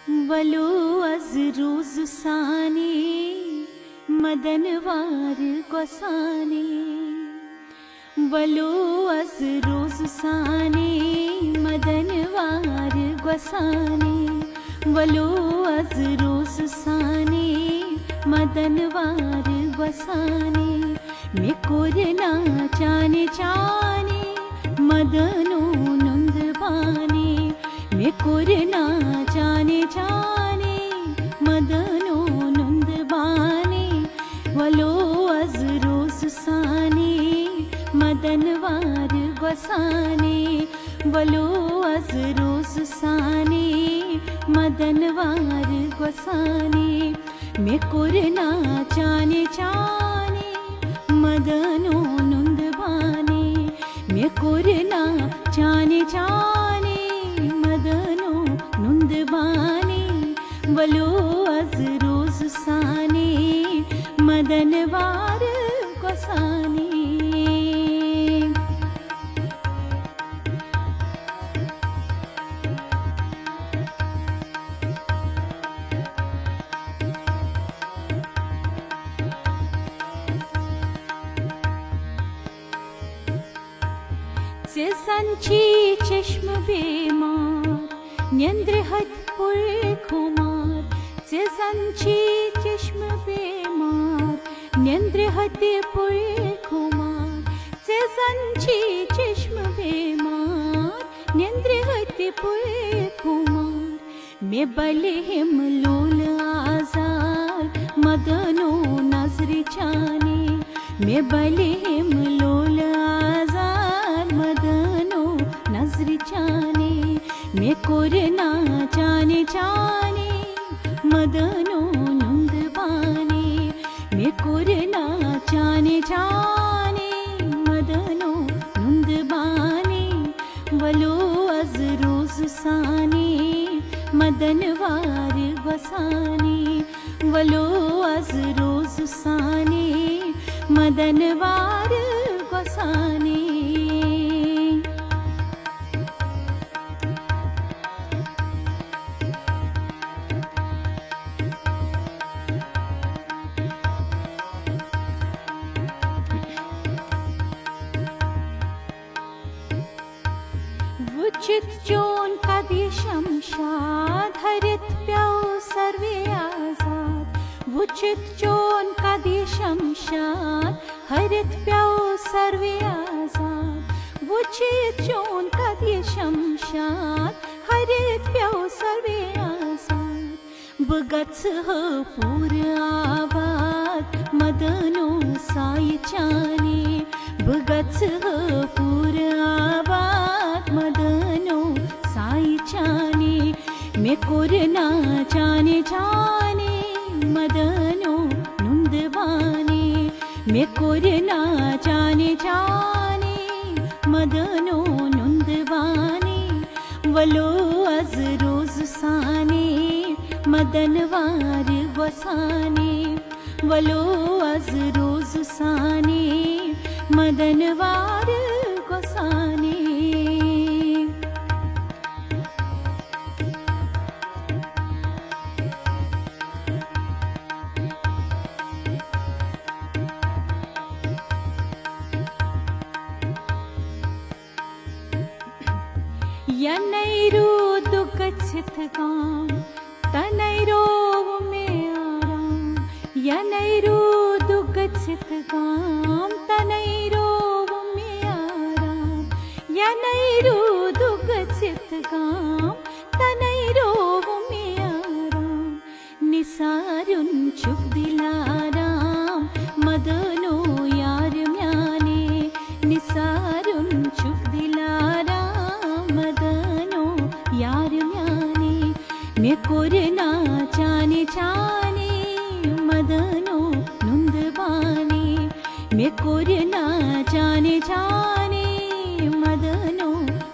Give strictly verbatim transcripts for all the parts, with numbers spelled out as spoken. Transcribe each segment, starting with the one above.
ولو از روز سانے مدن وار گۄسانے۔ ولو از روز سانے مدن وار گۄسانے۔ ولو از روز سانے مدن وار گۄسانے۔ مےٚ کوٚر نا چانہِ چانہِ مدنو نُند بانے۔ مےٚ کوٚر نا چانہِ چانہِ مدنو نُند بانے۔ ولو از روز سانے مدن وار گۄسانے۔ ولو از روز سانے مدن وار گۄسانے۔ مےٚ کوٚر نا چانہِ چانہِ مدنو نُند بانے۔ مےٚ کوٚر نا چانہِ چانہِ مدنو نُند بانے۔ ولو از روز سانے مدن وار گۄسانے۔ ژےٚ زن چھی چشمہٕ بیمار، نیٚنٛدرِ ہتہِ پُر خُمار۔ ژےٚ زن چھی چشمہٕ بیمار، نیٚنٛدرِ ہتہِ پُر خُمار۔ ژےٚ زن چھی چشمہٕ بیمار، نیٚنٛدرِ ہتہِ پُر خُمار۔ مےٚ بلہِ ہِم لولہٕ آزار، مدنو نظرِ چانے۔ مےٚ بلہِ ہِم لولہٕ آزار، مدنو نظرِ چانے۔ مےٚ کوٚر نا چانہِ چانہِ مدنو نُند بانے۔ مےٚ کوٚر نا چانہِ چانہِ مدنو نُند بانے۔ ولو از روز سانے مدن وار گۄسانے۔ ولو از روز سانے مدن وار گۄسانے۔ وُچھِتھ چون قد یہِ شمشاد، ہرِتھ پیوٚو سروے آزاد۔ وُچھِتھ چون قد یہِ شمشاد، ہرِتھ پیوٚو سروے آزاد۔ وُچھِتھ چون قد یہِ شمشاد، ہرِتھ پیوٚو سروے آزاد۔ بہٕ گژھٕ ہا پوٗرٕ آباد مدنو سایہِ چانے۔ بہٕ گژھٕ ہا پوٗرٕ آباد مدنو سایہِ چانے۔ مےٚ کوٚر نا چانہِ چانہِ مدنو نُند بانے۔ مےٚ کوٚر نا چانہِ چانہِ مدنو نُند بانے۔ ولو از روز سانے مدن وار گۄسانے۔ ولو از روز سانے مدن وار گۄسانے۔ یَنَے روٗدُک گٔژھِتھ گام، تَنَے روو مےٚ آرام۔ یَنَے روٗدُک گٔژھِتھ گام، تَنَے روو مےٚ آرام۔ یَنَے روٗدُک گٔژھِتھ گام، تَنَے روو مےٚ آرام۔ نثارُن چھُکھ دِلارام، مدنو یار میانے۔ نثارُن چھُکھ دِلارام، مدنو یار میانے۔ مےٚ کوٚر نا چانہِ چانہِ مدنو نُند بانے۔ مےٚ کوٚر نا چانہِ چانہِ مدنو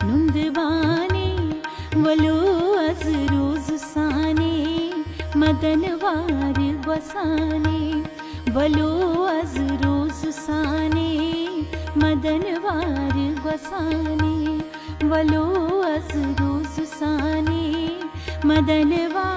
نُند بانے۔ ولو از روز سانے مدن وار گۄسانے۔ ولو از روز سانے مدن وار گۄسانے۔ ولو از روز سانے مدن وار